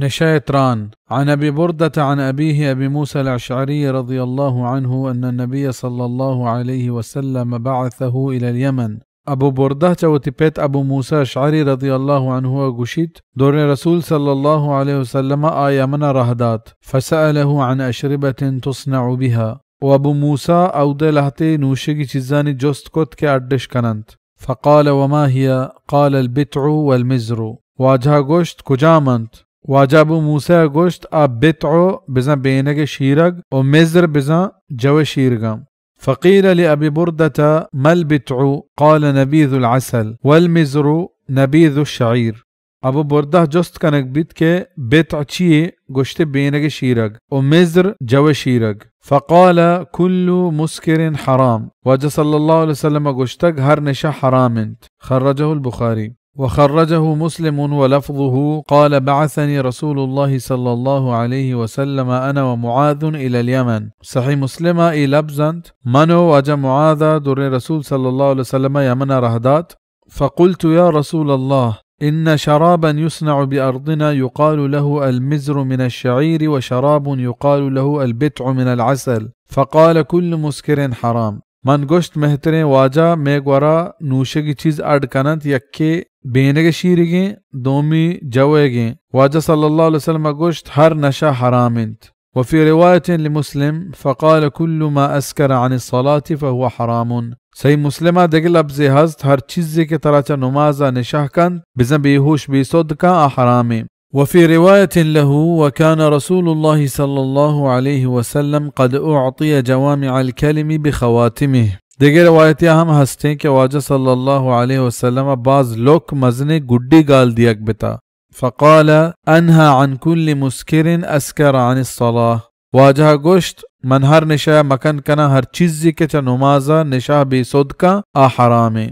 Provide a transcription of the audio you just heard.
نشہ ءِ تران۔ عن أبي بردة عن أبيه أبي موسى الأشعري رضي الله عنه أن النبي صلى الله عليه وسلم بعثه إلى اليمن۔ ابو بردہ چہ وتی پت ابو موسی اشعری رضی اللہ عنہ ءَ گوشیت، دریں رسول صلی اللہ علیہ وسلم ءَ آ یمن ءَ راہ دات، فسأله عن أشربة تصنع بها، و ابو موسی اود ءَ لہتے نوشگی چیزانی جست کت کہ اڈ اش کن انت۔ فقال وما هي؟ قال البتع والمزر۔ واجہ ءَ گوشت، کجام انت؟ واجہ ابو موسی ءَ گوشت، آ بتع بزاں بینگ ءِ شیرگ و مزر بزاں جو ءِ شیرگاں۔ فقيل لأبي بردة ما البتع؟ قال نبيذ العسل والمزر نبيذ الشعير۔ ابو بردہ جست کنگ بیت کہ بتع چی یے؟ گوشتے، بینگ ءِ شیرگ، و مزر جو ءِ شیرگ۔ فقال كل مسكر حرام۔ واجہ صلی اللہ علیہ وسلم ءَ گوشتگ، ہر نشہ حرام انت۔ خرجه البخاري۔ وخرجه مسلم ولفظه قال بعثني رسول الله صلى الله عليه وسلم أنا ومعاذ إلى اليمن۔ صحیح مسلم ءَ اے لبز انت، من و واجہ معاذ ءَ دریں رسول صلی اللہ علیہ وسلم ءَ یمن ءَ راہ دات۔ فقلت يا رسول الله، إن شرابا يصنع بأرضنا يقال له المزر من الشعير وشراب يقال له البتع من العسل، فقال كل مسكر حرام۔ من گوشت، مہتریں واجہ، مئے گورا نوشگی چیز اڈ کن انت، یکے بینگ ءِ شیرگیں، دومی جو ئیگیں۔ واجہ صلی اللہ علیہ وسلم ءَ گوشت، ہر نشہ حرام انت۔ وفي رواية لمسلم فقال كل ما أسكر عن الصلاة فهو حرام۔ صحیح مسلم ءَ دگہ لبزے ہست، ہر چیزے کہ ترا چہ نماز ءَ نشہ کنت، بزاں بے ہوش بے سد کن، آ حرامیں۔ وفي رواية له وكان رسول الله صلى الله عليه وسلم قد أعطي جوامع الكلم بخواتمه۔ دگہ روایتے ءَ ہم ہستیں کہ واجہ صلی اللہ علیہ وسلم ءَ باز لک مزنیں گڈی گال دیگ بتا۔ فقال أنهى عن كل مسكر أسكر عن الصلاة۔ واجہ ءَ گوشت، من ہر نشہ ءَ مکن کناں، ہر چیزے کہ چہ نماز ءَ نشہ بے سد کن، آ حرامیں۔